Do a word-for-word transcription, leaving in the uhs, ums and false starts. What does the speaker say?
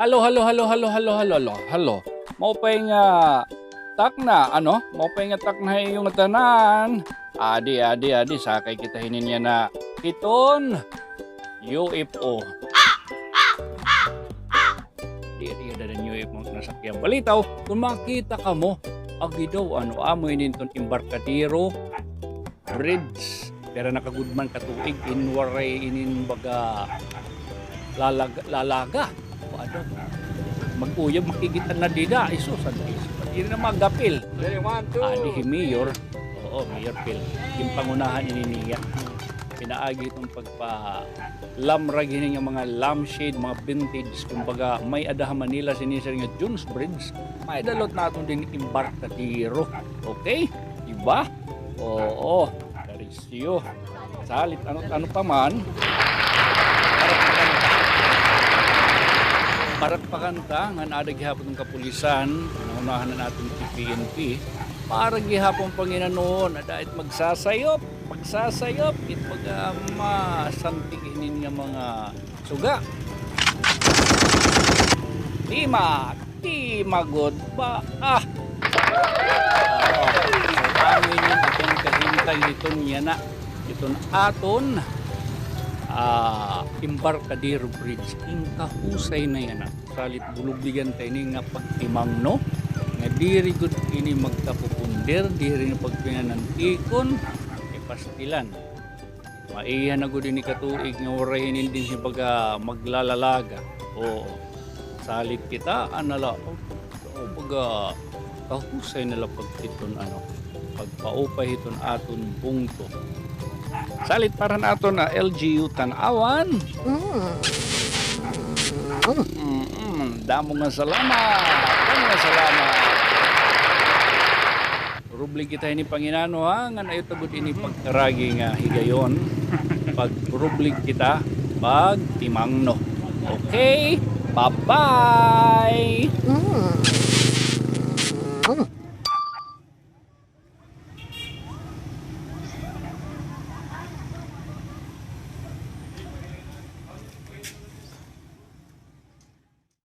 Hello, hello, hello, hello, hello, hello, hello, hello. Maupay nga takna, ano? Maupay nga takna ha iyo ngatanan. Adi, adi, adi, sakay kita hinin yana hiton U F O. Diri ada han U F O nga nasakyan. Balitaw, kon makita kamo, agi daw, ano, amo ini hiton Embarcadero Bridge. Pira na ka gud man ka tuig in waray inin baga lalag-, lalaga. O ano? Mag-uyab, makikita na dida. Isus, ano, isus. Diri na magapil. Ready, one, two. Adi hi Mayor. Oo, Mayor Phil. Ginpangunahan ini niya. Pinaagi hiton pagpalamrag hini nga mga lampshade, mga vintage. Kumbaga, may-ada ha Manila sini, sir, nga Jones Bridge. May-ada liwat naton dinhi Embarcadero. Okay? Diba? Oo. Karisyo. Salit, ano, ano pa man. Barak pa kanta. Barak pa kanta, ngan aada gihapon an kapulisan, naunahan na naton P N P. Para gihapon panginanon, ada it magsasayop, magsasayop, it pag-, ah, masantig hinin nga mga suga. Tima, tima gud ba? Ah! So, amo ini an aton kahimtang hiton yana, hiton aton, ah, Embarcadero Bridge. Inkahusay na yana. Salit bulubligan ta ini nga pagtimangno, nga diri gud ini magkapupunder, diri ini pagpinanantikon, kay pastilan. Maiha na gud ini ka tuig nga waray hinin dinhi baga maglalalaga. Oo. Salit kita, ana la, o, baga, kahusay na la paghiton, ano, pagpaupay hiton aton bungto. Salit para han aton, ah, L G U Tanauan. Mm. Mm, damo nga salamat. Damo nga salamat. Rublig kita hini panginano, ha, ngan ayaw ta gud ini pagkaragi nga higayon. Pagrublig kita, pagtimangno. Okay? Bye-bye! Mm.